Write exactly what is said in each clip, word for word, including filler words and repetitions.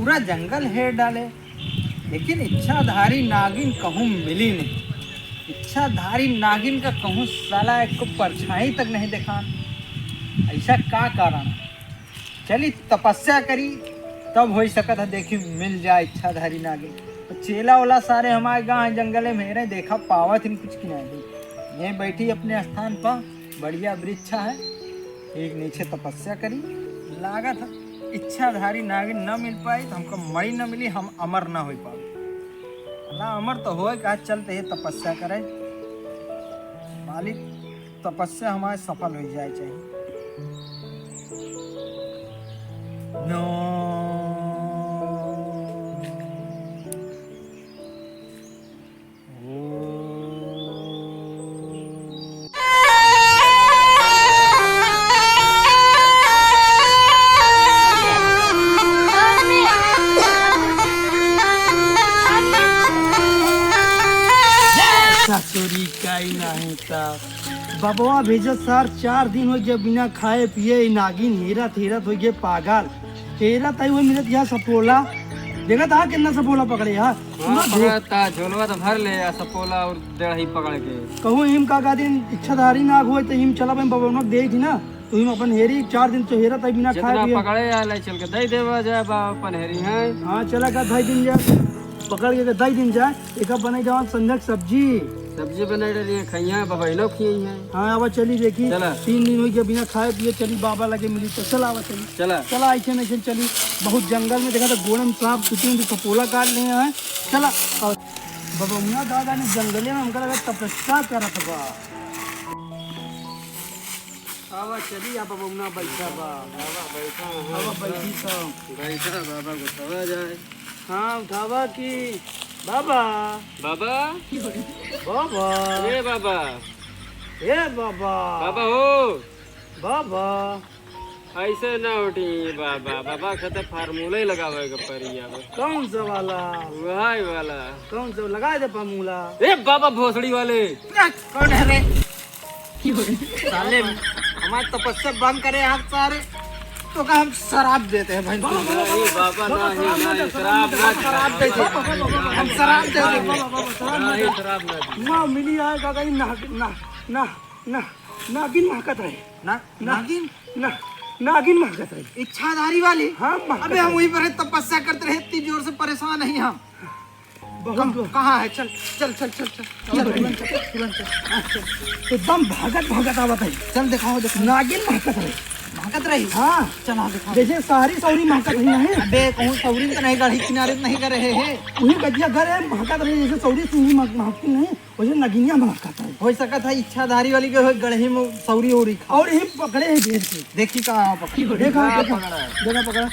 पूरा जंगल हेर डाले, लेकिन इच्छाधारी नागिन कहूँ मिली नहीं। इच्छाधारी नागिन का कहूँ साला एक परछाई तक नहीं देखान। ऐसा का कारण है? चली तपस्या करी, तब होइ सकत है, देखी मिल जाए इच्छाधारी नागिन। तो चेला ओला सारे हमारे गाँव जंगले में हेरे, देखा पावत ही कुछ कि नहीं। ये बैठी अपने स्थान पर, बढ़िया वृक्ष है, एक नीचे तपस्या करी। लागत है इच्छाधारी नागिन न मिल पाई तो हमका मणि न मिली, हम अमर न हो पावे। ना अमर तो होए का, चलते ही तपस्या करे। मालिक, तपस्या हमारे सफल हो जाए चाहिए। नो। ससुरी काई नहीं था। बबवा भेजत सार चार दिन होइ गए बिना खाए पिए, ई नागिन हेरत हेरत होइ गए पागल। हेरत आई हुए मिलत यह सपोला। देखत हा कितना सपोला पकड़े हा। हाँ, पूरा धो- पकड़ता, झोलवा तो भर ले या सपोला और डेढ़ही पकड़ के। कहूँ हिम का, का दिन इच्छाधारी नाग होए तो हिम चला बन बबवा दे थी ना, तो हिम अपन हेरी चार दिन तो हेरत आई बिना खाए जितना पिए। पकड़े या ले चल के दे देवा जाए बा अपन हेरी है। हाँ, चला का दे दिन जाए, पकड़ के दे दिन जाए। एका बनाई जवान संझक सब्जी। सब्जी बनाई डाली है, खइया, बबैनो खियाई है। हाँ, अब चली देखी। चला। तीन दिन होइ गया बिना खाए पिए, चली बाबा लगे मिली, तो चला, आवा चली। चला। चला, ऐसे नहीं चली। बहुत जंगल में देखा तो गोड़े में सांप, दो तीन सपोला काट लिए हैं। चला। और बबौना दादा ने जंगले में हमका लगा तपस्या करत बा। आवा चली, आप बबौना बैठा बा। बाबा बैठा है। आवा बैठी तो। बैठा बाबा, गुस्सा जाए। हाँ, उठावा कि बाबा। बाबा। बाबा। ए बाबा। ए बाबा। बाबा हो। बाबा। ऐसे ना उठी बाबा, बाबा के तो फार्मूला ही लगावे के पड़ी अब। कौन सा वाला? वही वाला। कौन सा? लगा दे फार्मूला। ए बाबा भोसड़ी वाले। कौन है रे? साले, हमार तपस्या बंद करे आप सारे, तो का हम शराब देते हैं भाई। नहीं बाबा, नहीं, नहीं, शराब ना, शराब देते हैं। हम शराब देते हैं। नहीं, शराब ना। ना मिली आए का कहीं ना, ना, ना, ना, नागिन महकत रहे। ना, ना, नागिन? ना, नागिन महकत रहे। इच्छाधारी वाली? हाँ, महकत अबे हम रहे। वहीं पर तपस्या करते रहे, इतनी जोर से परेशान नहीं हम। बहुत कहाँ, जोर। कहाँ है? चल, चल, चल, चल, चल। चल, तुरंत चल, तुरंत चल। हाँ, चल। एकदम भागत, भागत आवत है। चल, दिखाओ, दिखाओ। नागिन महकत रही। महकत रही? हाँ। चल, हाँ, दिखाओ। जैसे सारी सौरी महकत रही है। अबे, कहूँ सौरी तो नहीं, गढ़ी किनारे तो नहीं कर रहे हैं। वही गजिया घर है, महकत रही, जैसे सौरी सूंघी महक-, महकती नहीं, वैसे नगिनिया महकत है। हो सकत है, इच्छाधारी वाली के हो, गढ़ी में सौरी हो रही। और ये पकड़े है ढेर से। देखी का पकड़। देखा, हाँ, देखा, पकड़ा है। देखा, पकड़ा।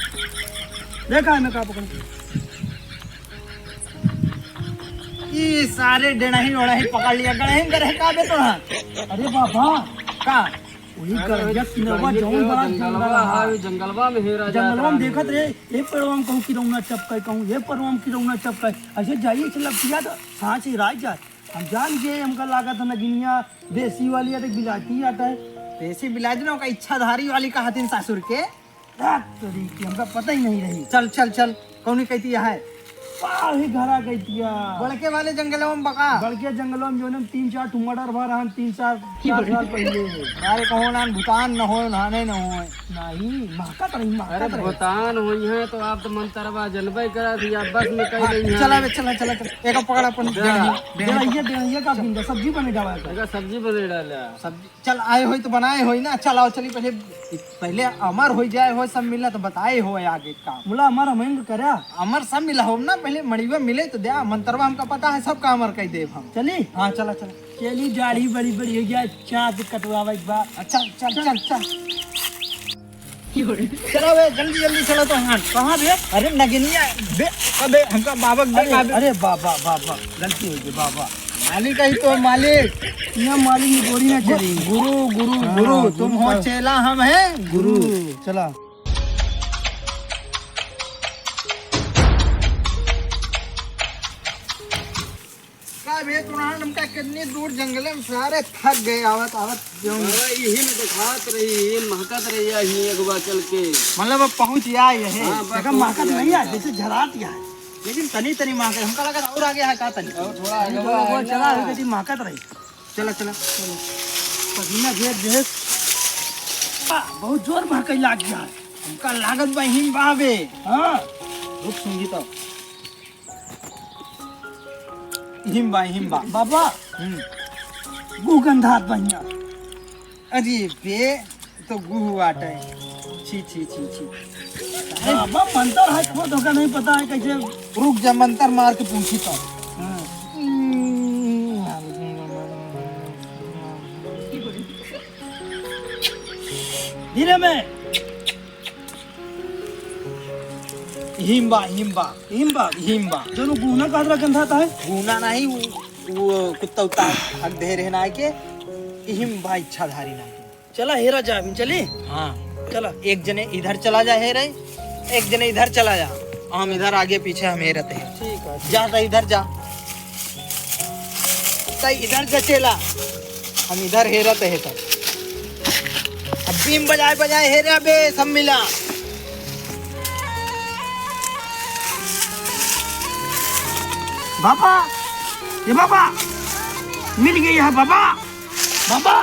देखा है, मैं का पकड़ा। ई सारे डेढ़ही ओढ़ही पकड़ लिया, गड़ही में गड़ही का बे तोड़ा? अरे बाबा, का? वही अरे गड़हिया किनवा जंगल जौन बड़ा जंगलवा जंगल है, है। जंगलवा में हेरा जात जंगलवा में रहा देखत है। रहे, ए पेड़वा में कहूँ किरौना चपकाए, कहूँ ए पेड़वा में किरौना चपकाए, ऐसे जाइए से लपटिया तो सांस ही राज जाए। हम जान गए, हमका लागत है नगिनिया देसी वाली है, तो बिलायती आता है। देसी बिलायती ना, ओका इच्छाधारी वाली का हथिन सासुर के। आ, तोरी की, हमका पता ही नहीं रही। चल, चल, चल, कौनी कहती है? वाह, ही घरा कहती है। बड़के वाले जंगलवा में बका। बड़के जंगलवा में जो है ना, तीन चार ठो murder भा रहन, तीन चार, चार साल पहले। अरे, कहो ना, भूतान न हो, नहाने न हो। नहीं, महकत रही, महकत अरे, रही। भूतान होई है तो आप तो मंतरवा जनबे करा थी, आप बस में कह हाँ, रही हैं। चला बे, चला, चला, चला। एक पकड़ अपन जा। डेढ़िया, डेढ़िया। डेढ़िया, डेढ़िया का भिंडा, सब्जी बने डाला है। देखा, सब्जी बने डाला। सब्जी चल, आए होई तो बनाए होई ना। चल, आओ, चली पहले, पहले अमर होई जाए हो, सब मिला तो बताए हो आगे काम। मुला अमर हमइन को करा। अमर सब मिला हो ना, पहले मड़ीवा मिले तो द्या, मंतरवा हमका पता है, सब काम अमर कई देब हम। चली? हाँ, चला, चला। चली, दाढ़ी बड़ी बड़ी हो गया, चाँद कटवावे के बा। अच्छा, चल, चल, चल। चलो बे, जल्दी, जल्दी चलो तो। हाँ, कहाँ बे? अरे नगिनिया, बे, अबे, हमका बाबा के अरे, बे, अरे, बाबा, बाबा, गलती हो गई, बाबा। मालिक आई तो मालिक। ना मालिक में गोली ना चली। गुरु, गुरु, हाँ, गुरु, तुम गुरु हो का चेला, हम हैं गुरु। गुरु, चला। अब ये तुरंत हमका कितनी दूर जंगले में सारे थक गए आवत आवत। जो अरे, यही में देखात रही, ये महकत रही है, यही अगवा चल के। मतलब, अब पहुँच आए यही। हाँ, बस देखा, पहुँच महकत गया नहीं है, था। जैसे झरात गया है, लेकिन तनी तनी महकत। हमका लगा और आगे है का तनी? और थोड़ा तनी आगे थोड़ा है वो ना। चला, हो गई, महकत रही। चला, चला। चलो। पसीना झेर झेर। आ, बहुत जोर महकई लाग गया है। हमका लागत बा हिम बा बे। हाँ। रुक सूंघी तो। हिम बा, हिम बा। बाबा। हम्म। गु गंधात बढ़िया। अरे बे, तो गुह बाटे। छी, छी, छी, छी। बाबा, मंतर है, खुद होकर नहीं पता है कैसे। रुक जा, मंतर मार के पूछी तो। हाँ। धीरे में। हिम्बा, हिम्बा। हिम्बा? हिम्बा। दोनों गूना का अदरक गंधाता है? गूना नहीं, वो, वो कुत्ता उत्ता हक दे रहे ना के। हिम्बा इच्छाधारी ना के। चला हेरा जा, अभी चली? हाँ। चला। एक जने इधर चला जा हेरे, एक जने इधर चला जा। हम इधर आगे पीछे हम हेरत हैं। ठीक है। जा तो इधर जा। तो इधर जा चेला, हम इधर हेरत हैं तब। अब बीम बजाए बजाए हेरे अबे सब मिला। बाबा, ये बाबा, मिल गई है बाबा। बाबा,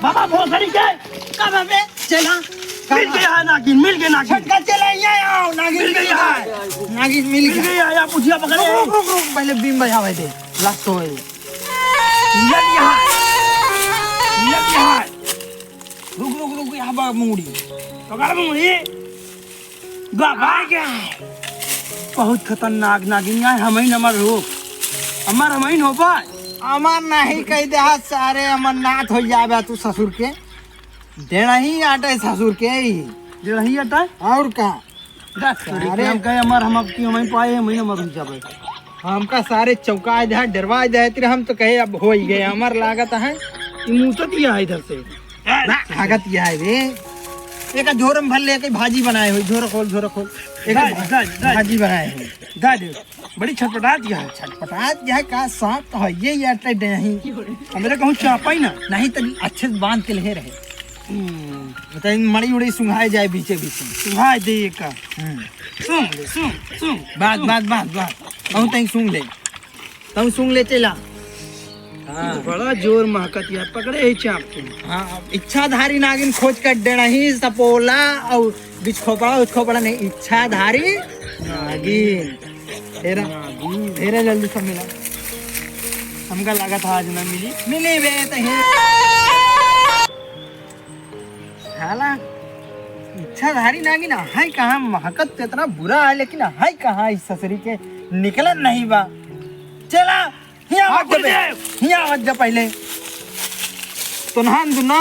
बाबा, भोसड़ी के। का बाबे? चला। मिल गया है नागिन, मिल गया नागिन। छोटका चला, यहाँ आओ, नागिन मिल मिल गया गया। है। नागिन मिल मिल गया। गया है, आप उठिया पकड़े। रुक, रुक, रुक, रुक, पहले बीम बजावे दे। लास्ट तो है। मिल गया है। मिल गया है। रुक, रुक, रुक, यहाँ बा मूड़ी। पकड़ मूड़ी। बाबा क्या? बहुत खतरनाक नागिन है, हमही नमर हो। अमर हमही न हो पाए। अमर नहीं कह दे, हाँ, सारे अमरनाथ हो जाबे तू ससुर के। डेढ़ही आटे ससुर के ही। डेढ़ही आटे? और का? दस अरे। हम कहे अमर हम अब की हमही पाए, हमही नमर हो जाबे। हमका सारे चौंकाए दे, डरवाए दे, तेरे हम तो कहे अब हो ही गए, अमर लागत है। ई मूसत ही है इधर से। ना, भागत यह है बे। एक झोर में भर ले, एक भाजी बनाए हुई, झोर खोल, झोर खोल। एक दा, दा, दा। भाजी बनाए हुई। दा दे, बड़ी छटपटात यह है। छटपटात यह है का, सांप तो है ये, ये अटैक नहीं। हमरे कहूँ चापा ही ना। नहीं तो अच्छे से बांध के ले रहे। हम्म। बताइए, मड़ी उड़ी सुंघाए जाए बीचे बीचे। सुंघाए दे ये का। हम्म। सुन ले, सुन, सुन, बात, सुन। बात, बात, बात। कहूँ तई सुन ले। तब सुन ले चेला। हाँ। बड़ा जोर महकत यार, पकड़े ही चाप के। हाँ, अब इच्छाधारी नागिन खोज कर डेढ़ही सपोला और बिछखोपड़ा, उछखोपड़ा नहीं, इच्छाधारी नागिन। हेरा, नागिन। हेरा जल्दी सब मिला। हमका लगा था आज ना मिली। मिली बे, तो हे। साला, इच्छाधारी नागिन है कहाँ? महकत तो इतना बुरा है, लेकिन है कहाँ इस ससुरी के? निकलन नहीं बा। चला, हियाँ हाँ, आवत जा गुरुदेव। पहले। हियाँ आवत जा पहले। तो नहान दुना,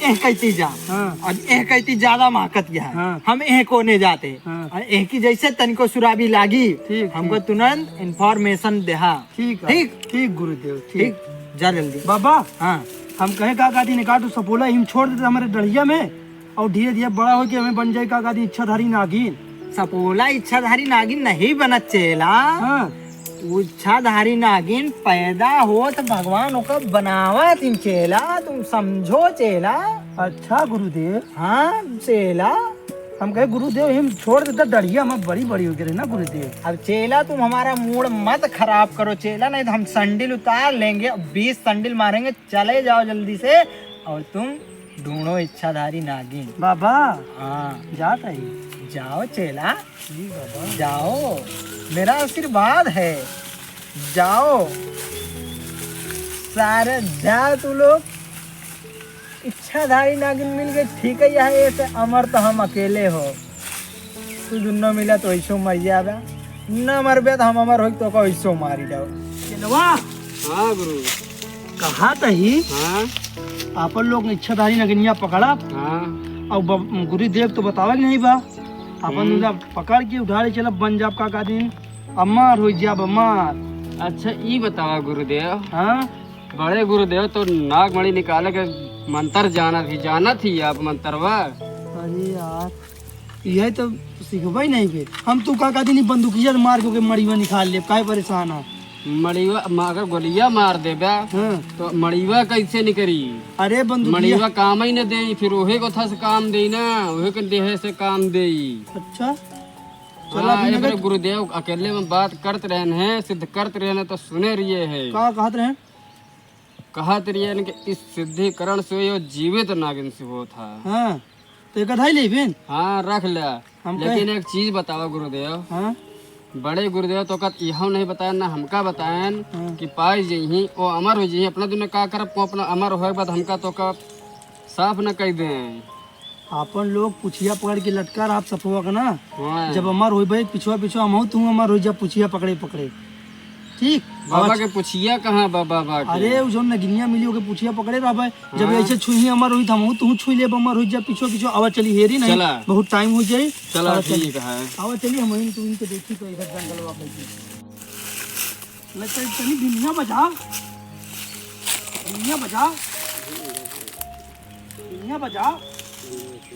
एह कैती जा। हाँ। और एह कैती ज्यादा महकत यह है। हाँ। हम एह कोने जाते। हाँ। और एह की जैसे तनिको सुराबी लागी, ठीक, हमको ठीक। तुरंत information देहा। ठीक है। ठीक? ठीक गुरुदेव, ठीक। ठीक, जा जल्दी। बाबा, हाँ। हम कहे का कहती ने का तू सपोला हिम छोड़ देते हमारे डढ़िया में और धीरे धीरे बड़ा हो के हमें बन जाए का कहती इच्छाधारी नागिन। सपोला इच्छाधारी नागिन नहीं बनत चेला। हाँ। इच्छाधारी नागिन पैदा होत भगवान ओकर बनावत इन चेला, तुम समझो चेला। अच्छा गुरुदेव। हाँ चेला। हम कहे गुरुदेव हिम छोड़ देता डढ़िया में बड़ी बड़ी हो गई ना गुरुदेव। अब चेला तुम हमारा मूड मत खराब करो चेला, नहीं तो हम संडिल उतार लेंगे, बीस संडिल मारेंगे, चले जाओ जल्दी से और तुम ढूंढो इच्छाधारी नागिन। बाबा। हाँ। जात है। जाओ चेला। जी बाबा। जाओ, मेरा आशीर्वाद है। जाओ। सारे जाओ तू लोग। इच्छाधारी नागिन मिल गई, ठीक है, यह ऐसे अमर तो हम अकेले हो। तू दुन्नो मिला तो ऐसो मर जाबे, न मरबे तो हम अमर होई तो को ऐसो मारी जाओ। चेलवा। हाँ गुरु। कहा तही। हाँ। आपन लोग इच्छाधारी नगनिया पकड़ा। हाँ। और ब-, गुरुदेव तो बतावे के नहीं बा। आपन हम्म। दूजा पकड़ के उठारे चलब, बन जाब का, का दिन अमर हो जाब, अमर। अच्छा, ई बतावा गुरुदेव। हाँ। बड़े गुरुदेव तो नागमणि निकाले के मंत्र जानत ही, जानत ही आप मंत्रवा। अरे यार, यह तो सिखबे नहीं बे। हम तू का, का दिन बंदूकिया मार के ओके मड़ीवा निकाल लेब, काहे परेशान है? मड़ीवा म-, अगर गोलिया मार देबा, हाँ। तो मड़ीवा कैसे निकरी? अरे बंदुकिया। मड़ीवा काम ही न देई, फिर ओहे को था से काम देई ना, ओहे के देहे से काम देई। अच्छा। चला हाँ, अभी ये नगर मेरे गुरुदेव अकेले में बात करत रहन हैं, सिद्ध करत रहन हैं, तो सुने रहिए है। का कहत रहन? कहत रहिए हैं कि इस सिद्धिकरण से यो जीवित नागिन से होत है। हाँ, तो एक अधाई ले बिन। हाँ, रख ले। हम लेकिन कहे एक चीज बतावा गुरुदेव। हाँ। बड़े गुरुदेव तो कत इहो नहीं बताएन, ना हमका बताएन हाँ। कि पाई जइहीं, ओ अमर हो जइहीं। अपना दुनिया का करब, को अपना अमर होए के बाद हमका तो का साफ न कह दें। आपन लोग पुछिया पकड़ के लटका रहा सफवा का ना। हाँ। जब अमर होइबे, पिछवा पिछवा हमहू तू अमर हो जा, पुछिया पकड़े पकड़े। ठीक? बाबा बाबा के पुछिया कहाँ बा बाबा के? अरे, उ जौन नगिनिया मिली, ओके पुछिया पकड़े रहबे। जब हाँ। ऐसे छुई अमर होई, त हमहू तू छुई लेब, अमर होई जा, पिछवा पिछवा। आवा चली, हेरी नहीं, चला। बहुत टाइम हो जाई। चला, आवा चली। ठीक है। आवा चली, हम इन तू इनके देखी तो इधर जंगलवा में। लगता है तनी बिनिया बजा, बिनिया बजा। दुनिया बजा।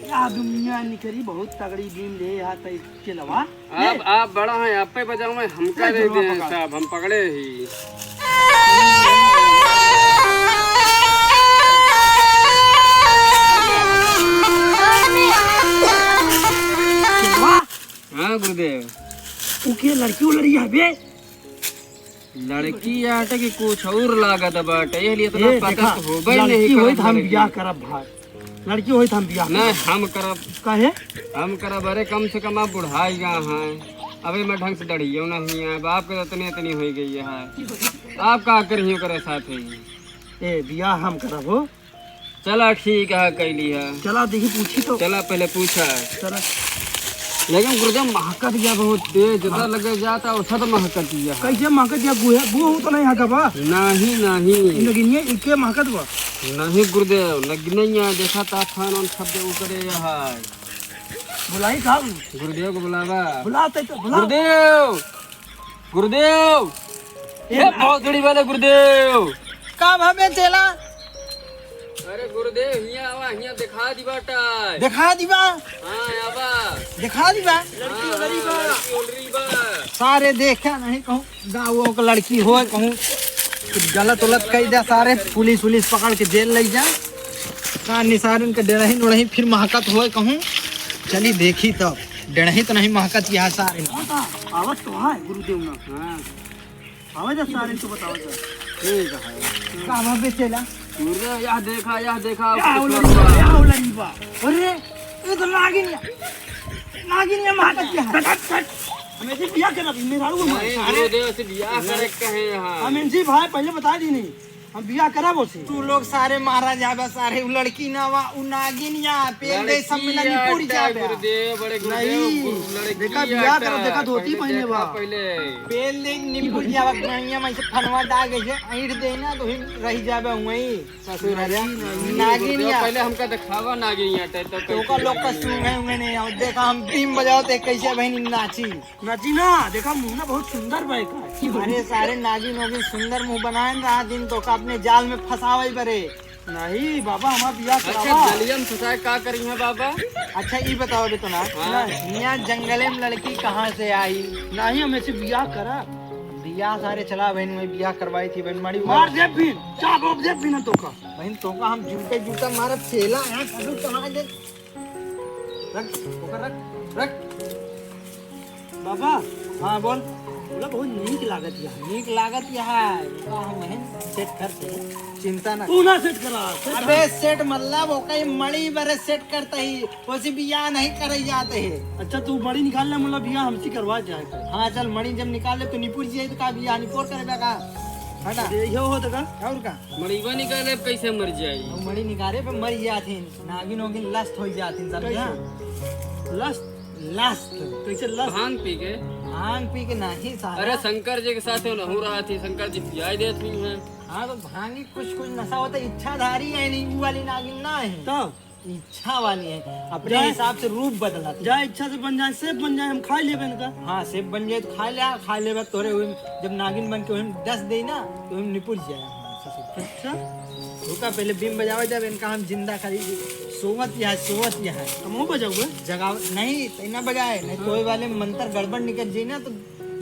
या दुनिया निकरी बहुत तगड़ी बीन ले, या तई के लवा। आप, आप बड़ा हैं, आप पे बजाओ, मैं हमका दे दे साहब, हम पकड़े ही। हाँ गुरुदेव। उ के लड़की, उ लड़की है बे? लड़की आटे कि कुछ और लागत बाटे, एह लिए इतना ए, पता देखा, तो होबे लड़की नहीं होई करत त हम लड़की। बियाह करब भाई, लड़की होई त हम बियाह नहीं, करब। हम करब। काहे? हम करब, अरे कम से कम आप बुढ़ाई गा हैं, अबे मैं ढंग से दढ़ियो नहीं है, बाप के इतनी इतनी हो गई है, आप का करियो करे साथ ही? ए, बियाह हम करब हो। चला ठीक है, कैली है। चला देखी, पूछी तो। चला पहले पूछा। चला। लेकिन गुरुदेव महकत गया बहुत तेज, जितना हाँ। लगे जाता उतना तो महकत गया है। कैसे महकत गया? गुहे, गुहे तो नहीं हका बा? नहीं, नहीं। नगिनिया इके महकत बा? नहीं गुरुदेव, नगिनिया देखा था थान उन शब्द ऊपरे है। बुलाई साहब। गुरुदेव को बुलावा। बुलाते तो बुला। गुरुदेव! गुरुदेव! ए, ए, भोसड़ी वाले गुरुदेव! का भा बे चेला? अरे गुरुदेव, हियाँ आवा, हियाँ देखा दी बाटा। देखा दी बा? हाँ, आवा। देखा दी बा? हाँ, लड़की उलरी बा। हाँ, लड़की उलरी बा। सारे देखा नहीं कहूँ, गाँव के लड़की होए कहूँ, कुछ गलत उलत कई दे सारे, पुलिस उलिस पकड़ के जेल ले जा। का निसारन के डेढ़ही नोढ़ही फिर महकत होए कहूँ। चली देखी तब, डेढ़ही तो नहीं महकत यहाँ सारे। हाँ, तो आवत तो है गुरुदेव ना। हाँ। आवे जा सारे तो बताओ जा। ठीक है। का आवा बेचेला? गुरुदेव, यह देखा, यह देखा, यह उलरी बा, यह उलरी बा। अरे, ये तो नागिन है। नागिन है, महकत क्या है? हट, हट, हट। हमें से बियाह करब, मेहरारू हमारे। नहीं, सारे गुरुदेव से बियाह करे कहे हैं। हम इनसे भाई पहले बता दी नहीं। हम बियाह करब ओसे। तू लोग सारे मारा जाबे, सारे उ लड़की ना वा, उ नागिन या, पेल दे सब में लड़की निपुर आटा, जाबे। गुरुदेव, बड़े गुरुदेव, नहीं, गुरु लड़की देखा बियाह आटा, करब, देखा धोती पहले पहने देखा बा। पहले। पेल दे निपुर जाबे, कहिया में से फनवा दाग ऐसे ऐंठ दे ना, तो फिर रह जाबे वहीं, ससुर नहीं, राजा। नहीं, नागिन गुरुदेव, या। पहले हमका दिखावा नागिन या, तो तो का लोग का सुने हुए नहीं, और देखा हम बीन बजाओ तो कैसे बहनी नाची। नाची ना, देखा मुन्ना बहुत सुंदर बा का। अरे सारे नागिन ओगिन सुंदर मुंह बनाए रहा दिन तो का अपने जाल में फंसावे बरे। नहीं बाबा, हमार बियाह अच्छा, करावा। जलिया में फंसाए का करी है बाबा? अच्छा, ई बताओ बे तो ना, हाँ। यहाँ जंगले में लड़की कहाँ से आई? नहीं, हम ऐसे बियाह करा। बियाह सारे चला बहन, वही बियाह करवाई थी बहन, मड़ी मार दे फिर, चाप दे फिर ना तो का। बहन तो का हम जूते जूता मारब, चेला यहाँ कदू कहाँ दे। रख, ओकर रख, रख। बाबा। हाँ, बोल। बोला, बहुत नीक लागत या। नीक लागत या है। ओका हम हैं सेट करते हैं। चिंता ना। तू ना सेट करा, सेट अबे, हम सेट मतलब ओका ही मड़ी बरे सेट करते ही, ओसे बियाह नहीं करे जाते हैं। अच्छा, तू मड़ी निकाल ले, मतलब बियाह हमसे करवा जाए। हाँ, चल, मड़ी जब निकाल ले तो निपुर जाए तो का बियाह निपुर करे बे का? हटा। ये हो तो का? और का? मड़ीवा निकाले, अब कैसे मर जाई? अब मड़ी निकाले पे मर जात हिन, नागिन ओगिन लस्त हो जात हिन, समझा? कैसे? लस्त? लस्त। कैसे लस्त? भांग पी के? भांग पी के नहीं साला। अरे शंकर जी के साथ नहू रहा थी, शंकर जी पियाई देत हुई हैं। हाँ तो भांगी कुछ कुछ नशा होता, इच्छाधारी है नहीं, वो वाली नागिन ना है। तो? इच्छा वाली है, अपने जा, हिसाब से रूप बदलत है। जा इच्छा से बन जाए, शेफ बन जाए, हम खा लेबे इनका। हाँ, शेफ बन जाए तो खा ले, खा लेबे तोरे हुए, जब नागिन बन के हुए डस दे ना, तो हम निपुट जाए हमारे ससुर। अच्छा। रुका, पहले बीन बजावे जब इनका हम जिंदा करी, सोवत या है, सोवत या है। हम वो बजाऊंगा? जगाव-, नहीं, तो ना बजाए, नहीं तो हाँ। वाले मंत्र गड़बड़ निकल जाए ना, तो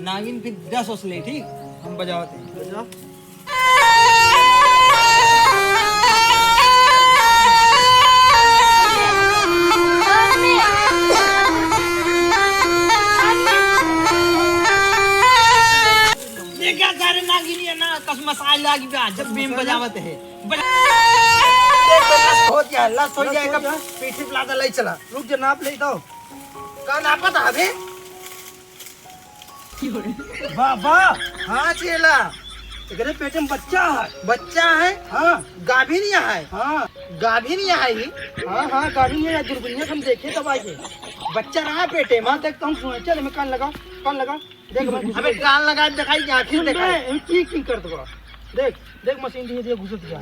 नागिन फिर डस ओस ले, ठीक? हम बजावत हैं। बजा। देखा सारे नागिनिया ना कसमसाए लागी बा, जब बीन बजावत है। बजा। देख बे, लस हो गया, लस हो गया, लस हो एक गया। पीठी पे लादा ले चला। रुक जा, नाप ले दो। का नापत है बे? बाबा। हाँ चेला। एकरे पेटे में बच्चा है। बच्चा है? हाँ। गाभिन या है? हाँ। गाभिन या है ये? हाँ, हाँ, गाभिन है, या दुर्बिनिया से हम देखे तब आए। बच्चा रहा पेटे में। हाँ, देख, तुम सुनो, चल, मैं कान लगा, कान लगा। देख, मैं घुस अबे गई। कान लगा, दिखाई कि आँखी सुन दिखाई। बे, ये की, की करत बा? देख, देख, मशीन धीरे धीरे घुसत जा।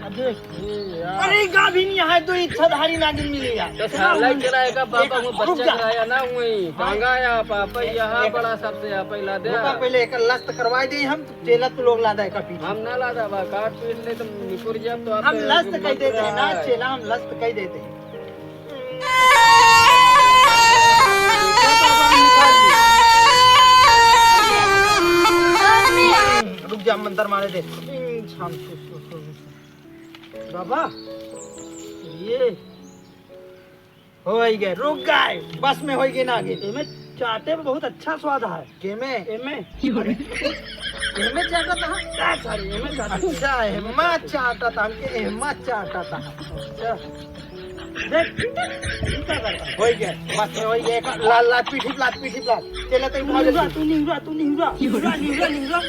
अब देख। ए यार। अरे, गाभिन या है, तो इच्छाधारी नागिन मिली यार। तो साला चला एका बाबा एक, वो रुक बच्चा जा। कराया ना, वही हाँ। टांगा या पापा, एक, यहाँ एक, बड़ा सबसे यहाँ पहला दे। रुका, पहले एक लस्त करवाए दे हम, चेला तू लोग लादा एका पीठ। हम ना लादा बा, काट पीट ले तो निकुर जाब तो आप हम तो लस्त कह देते हैं ना, है। चेला हम लस्त कह देते हैं। रुक जा, मंत्र मारे दे। बाबा, ये हो ही गए, रुक गए, बस में हो गए ना आगे। एमे चाटे में बहुत अच्छा स्वाद है। केमे? एमे। एमे चाटा था? का सारी, एमे चाटा था। अच्छा, एमा चाटा था, हमके एमा चाटा था। अच्छा। देख, ई का करता? होई गया, बस में होई गया, एक लात, लात पीठी, लात पीठी, लात। चला तो निहुरा, तू निहुरा, तू निहुरा। निहुरा, निहुरा, निहुरा।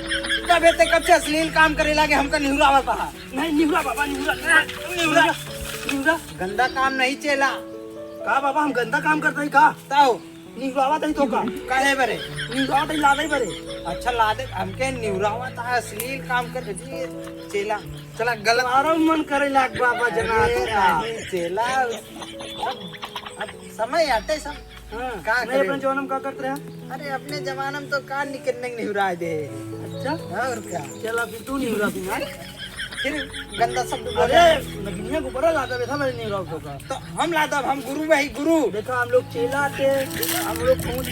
तबे ते कब से अश्लील काम करे लागे, हमका निहुरा आवत है। नहीं, निहुरा बाबा, निहुरा, निहुरा, निहुरा। गंदा काम नहीं चेला। का बाबा, हम गंदा काम करता ही का? ताओ। निहुरावत ही तो का? काहे बरे? निहुरावत ही लादे बरे। अच्छा, लादे, हमके निहुरावत है, अश्लील काम कर जी, चेला। चला, गलत। तारो मन करे लाग बाबा, जना अरे तो का। नहीं, चेला। अब, अब समय आते सब। हाँ, का नहीं, करे? अपने जमाना में का करत रहे? अरे, अपने जमाना में तो कान निकलने के निहुराए दे। अच्छा? और का? चला, फिर तू निहुरा दूंगा। फिर गंदा शब्द बोले। अरे, नगिनिया को बड़ा लादा बैठा, मैंने निहुरा तो का। तो हम लादा, हम गुरु भाई, गुरु। देखा, हम लोग चेला थे, हम लोग पहुंच,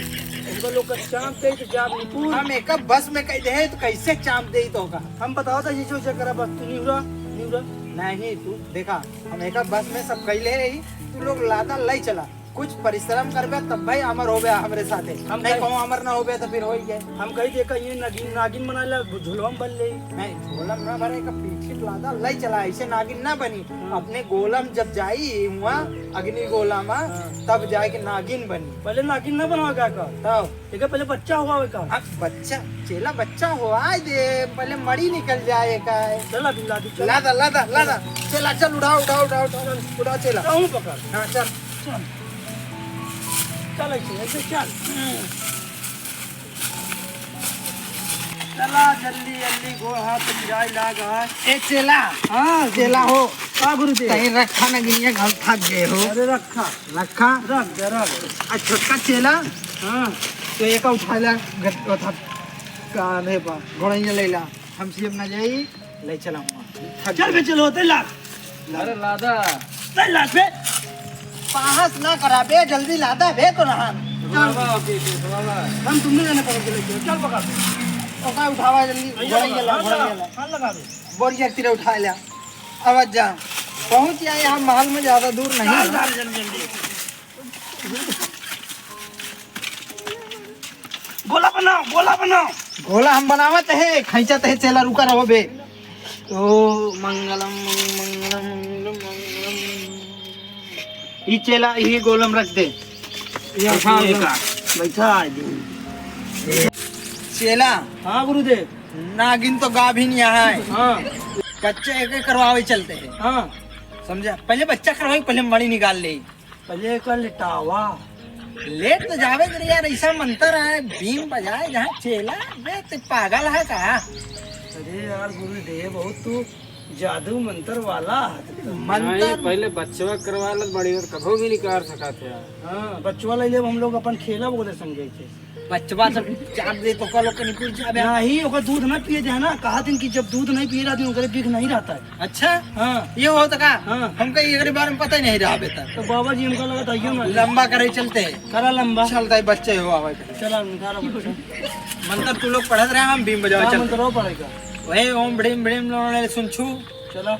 उनको लोग का चांप थे, तो जाब निपुण। हम एक बस में कह दे, तो कैसे चांप दे तो का? हम बताओ था, ये जो चेक करा, बस तू निहुरा, निहुरा। नहीं, तू देखा, हम एक बस में सब कैले ही, तू लोग लादा लाई चला। कुछ परिश्रम करबे तब भाई अमर होबे हमरे साथे। हम नहीं कहे कहूँ अमर ना होबे तो फिर होई गए। हम कही देखा ये नागिन, नागिन बना ले, झोलवा में भर ले। नहीं, झोलम ना भरे का पीछे लादा लाई चला, ऐसे नागिन ना बनी। हाँ। अपने गोलम जब जाई हुआ अग्नि गोला में, हाँ। तब जाए के नागिन बनी। पहले नागिन ना बनवा का का? तब। एक पहले बच्चा हुआ है का? अब बच्चा, चेला बच्चा हुआ है दे, पहले मड़ी निकल जाए का है। चला भी लादी, चल। लादा, लादा, लादा। चेला चल, उठा, उठा, उठा, उठा, उठा चेला। कहूँ पकड़। हाँ, चल। चल। चल ऐसे, ऐसे चल। चला जल्दी, जल्दी गोड़ हाथ पिराई लाग है। ए चेला। हाँ, चेला हो। का गुरुदेव? कहीं रखा ना गिनिया, घर थक गए हो। अरे रखा। रखा? रख दे, रख। आ छोटका चेला? हाँ। तो एका उठा ला, गट-, उठा, कान्हे पा, घोड़ैया ले ला। हम सीएम ना जाई, ले चला हुआ। थक चल बे, गए। चलो, ते ला। अरे लादा। ते ला बे। साहस ना करा बे, जल्दी लादा बे तो रहा। बाबा, ओके, ओके, बाबा। हम तुमने जाने पकड़ के लेके, चल पकड़। ओका उठावा जल्दी, भैया, घोड़ैया ला, हाथ घोड़ैया लगा, ला। हाथ लगा दे। बोरिया तीरे उठा ला। अब जा। पहुँच जाए हम महल में, ज्यादा दूर नहीं है। चल, चल, जल्दी, जल्दी। गोला बनाओ, गोला बनाओ। गोला हम बनावत है, खैंचत है, चेला रुका रहो बे। ओ मंगलम, मंग-, मंगलम, मंगलम, मंगलम। ई चेला, ई गोलम रख दे। ये उठा गोलम एका। बैठा है जी। चेला। हाँ गुरुदेव। नागिन तो गाभिन यहाँ है। हाँ। बच्चे एक एक करवावे चलते हैं। हाँ। समझा? पहले बच्चा करवाई, पहले मणि निकाल ले। पहले एका लिटावा। लेट तो जावे करे यार, ऐसा मंत्र है, बीन बजाए जहाँ चेला, बे ते पागल है का? अरे यार गुरुदेव, बहुत तू जादू मंत्र वाला है। मंत्र नहीं, पहले बच्चवा करवा लत, बड़ी बात कभो भी निकाल सकत है। हाँ, बच्चवा ले लेब हम लोग अपन खेलब ओकरे संगे के। बचवा सब चाट दे तो ओकर लोग के निकुल जाबे। नहीं, ओकर दूध ना पिए जाए ना, कहा दिन कि जब दूध नहीं पिए रहती, ओकरे बिख नहीं रहता है। अच्छा? हाँ। ये होता का? हाँ। हमका एकरे बारे में पता ही नहीं रहा बेटा। तो बाबा जी हमका लगा था, ये ना। लंबा करे चलते हैं। करा लंबा। चलता है, बच्चे हो आवे। चला, उठा रहा बच्चा। मंत्र तू लोग पढ़त रहे, हम बीम बजावे का चलते। मंत्र पढ़ेगा? वही ओम भ्रीम भ्रीम लोने सुन छू। चला।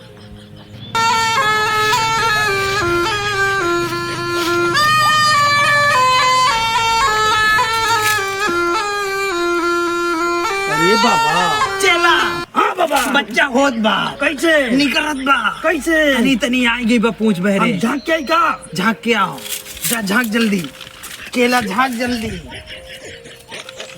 अरे बाबा। चेला। हाँ बाबा। बच्चा होत बा। कैसे? निकरत बा। कैसे? अरे तनी आइ गई बा पूँछ बहरे। हम झाँक के आई का? झाँक के आओ। जा झाँक जल्दी। चेला झाँक जल्दी।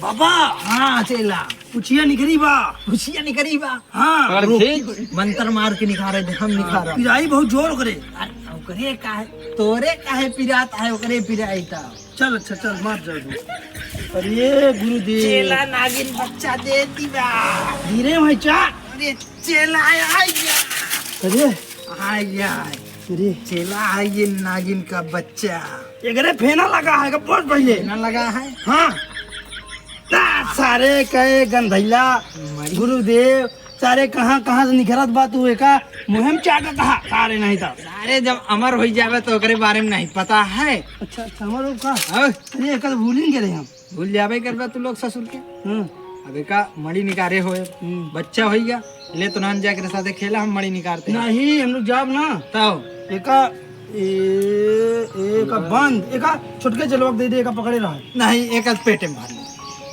बाबा। हाँ चेला। पूँछिया निकरी बा। पूँछिया निकरी बा। हाँ। पकड़ के रुक। खींच। मंत्र मार के निकारे दे, हम निकारा। पिराई बहुत जोर ओकरे। अरे ओकरे काहे, तोरे काहे पिरात है, ओकरे पिराई ता। चल अच्छा चल, मार जाओ। अरे गुरुदेव। चेला नागिन बच्चा दे दी बा। धीरे भाई चा। अरे चेला आया, आया। अरे। आया। अरे। चेला आया, ये नागिन का बच्चा। एकरे फेना लगा है, का बहुत पहले। फेना लगा है? हाँ। ता सारे कहे गंधैला, मरी। गुरुदेव, सारे कहाँ, कहाँ से निकरत बा तू, एका मुँहे में चाटा कहा, सारे नहीं तो। सारे जब अमर होइ जावे तो ओकरे बारे में नहीं पता है। अच्छा, अच्छा, अमर हो का? हाँ। अरे, एका तो भूल ही गए हम। भूल जाबे करबा तू लोग ससुर के। हाँ। अब एका मड़ी निकारे होए, हम्म। बच्चा होइ गया, ले तो नान जाकर साथे खेला, हम मड़ी निकारते हैं। नहीं, हम लोग जाब ना। तब? एका, ए, एका बंद, एका छोटके चेलवा के दे दे, एका पकड़े रहा। नहीं, एका पेटे में भर ले।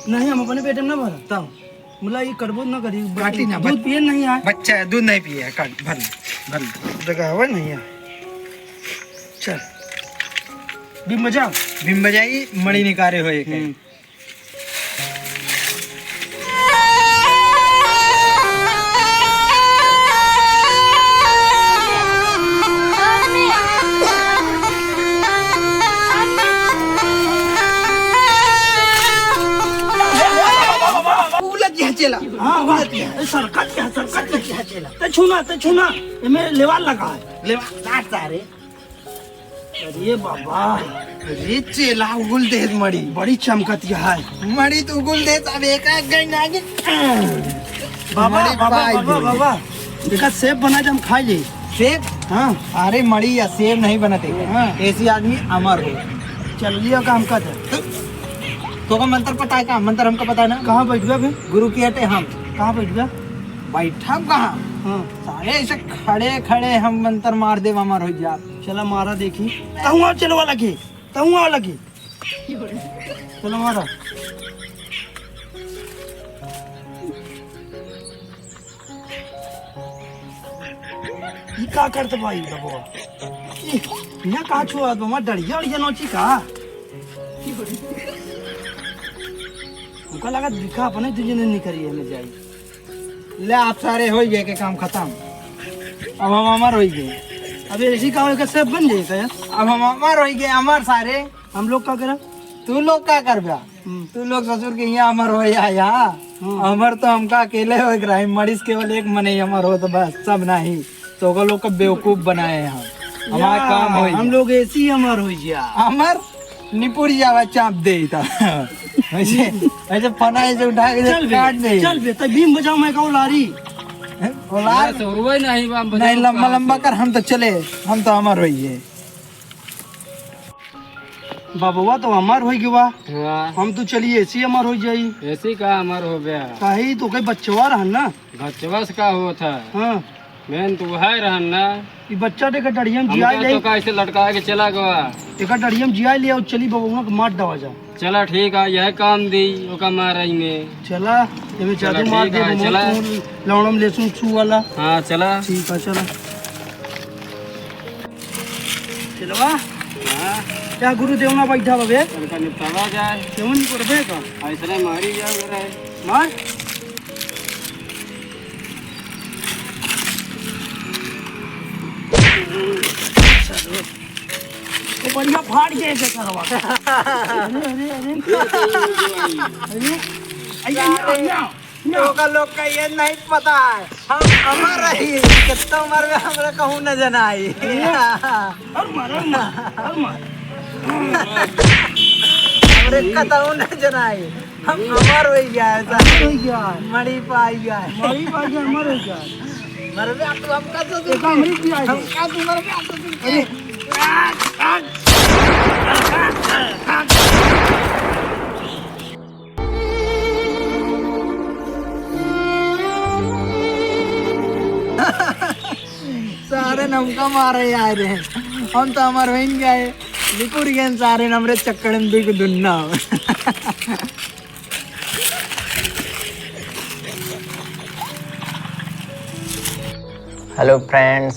नहीं, हम अपने पेटे में ना भरा। तब? मुला ये कटबो ना करी, काटी ना, दूध बच- पिए नहीं है। बच्चा है, दूध नहीं पिए है, काट, भर ले, भर ले। जगह हवा नहीं है। चल। बीम बजा। बीम बजाई, मड़ी निकारे हो एक। हम्म। उलट गया चेला। हाँ, उलट गया। ए, सरकत गया, सरकत गया चेला। ते छूना, ते छूना। एमे लेवाल लगा है। लेवाल, लाट सारे। अरे बाबा। अरे चेला उगुल देत मड़ी। बड़ी चमकत है। मड़ी तो उगुल देत, अब एक आध गई ना आगे। बाबा, मड़ी बाबा, पाई बाबा, दे। बाबा। देखा सेब बना दे, हम खाई ले। सेब? हाँ। अरे मड़ी या सेब नहीं बनते। हाँ। ऐसी आदमी अमर हो। चल लिया काम कर दे। तो, तो का मंत्र पता है का? मंत्र हमका पता है ना। कहाँ बैठ गया फिर? गुरु की हटे हम। कहाँ बैठ गया? बैठब कहाँ? हाँ। सारे ऐसे खड़े खड़े हम मंत्र मार देब, अमर हो जाब। चला मारा देखी। तहुआ चलवा लगी, तहुआ लगी। चलो मारा। ई का करत बा ई बबुआ? ई हियाँ का छुआत बा? हमार डढ़िया उढ़िया नोची का? हमका लागत बिखा अपने दुइ जने निकरी है में जाई। ले, आप सारे होइ गए के काम खतम। अब हम अमर होइ गए। अब ऐसी का होई, सेब बन जाई का? अब हम अमर होइ गए, अमर सारे। हम लोग का करब? तू लोग का करबा? हम्म। तू लोग ससुर के हियाँ अमर होइ आया। हम्म। अमर तो हमका अकेले होइ के रही, मरीज केवल एक मनई अमर हो तो बस, सब नहीं। तो ओकर लोग का बेवकूफ बनाए हम। हमार या, काम होई। हम लोग ऐसी अमर होइ जा। अमर निपुर जावा, चाप दे इता। ऐसे, ऐसे फना ऐसे उठा के चल बे, काट दे। चल बे, तब बीम बजाओ, मैं कहूँ लारी। हैं? ओ लार। अरे, सौरवा ही नहीं बा, हम नहीं, बजाओ लंबा, कहाँ लंबा से? कर, हम तो चले, हम तो अमर होइए। बबुआ तो अमर होइ गवा। हाँ। हम तो चलिए ऐसी अमर होइ जाई। ऐसी का अमर हो गया? काहे तो के बच्चवा रहन ना। बच्चवा से का होत है? हाँ। मेन तो वह रहन ना। ई बच्चा देख डढ़िया में जिया हमका ले। तो का ऐसे लटका के चला गवा। एका डढ़िया में जिया ले और चली बबुआ के मार दवा जा। चला ठीक है, यह काम दी, ओका मारई में। चला, एमे चला जादू मार ठीक दे, है, बबुआ चला। तू लौड़म लेसुन छू वाला। हाँ, चला। ठीक है, चला। चलवा। हाँ। क्या गुरुदेव ना बैठा बबे? उनका निपटावा जाए। क्यों नहीं करबे का? ऐसने मारी जाए मेरा है। मार। ये बढ़िया फाड़ के एक सरवा। अरे, अरे, अरे। अरे, अरे, अरे, अरे। तो का लोग का ये नहीं पता है, हम अमर रही, कितना उम्र में हमरा कहूँ न जनाई। अरे, और मार, और मार, और मार। अब कतहु न जनाई, हम अमर होइ गया है, अमर होइ गया है। मणि पाइ गया है। मणि पाइ गया, अमर होइ गया है। मरबे तू हमका तो एक अमृत भी आ गया। हमका तू मरबे तू अरे। सारे हमका मारे आए रहे, हम तो अमर होइन गए, लिकुर गए सारे हमरे चक्कर में दुख दुन्ना। Hello friends,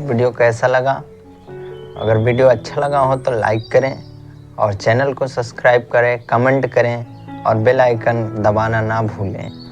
video कैसा लगा? अगर video अच्छा लगा हो तो like करें और channel को subscribe करें, comment करें और bell icon दबाना ना भूलें।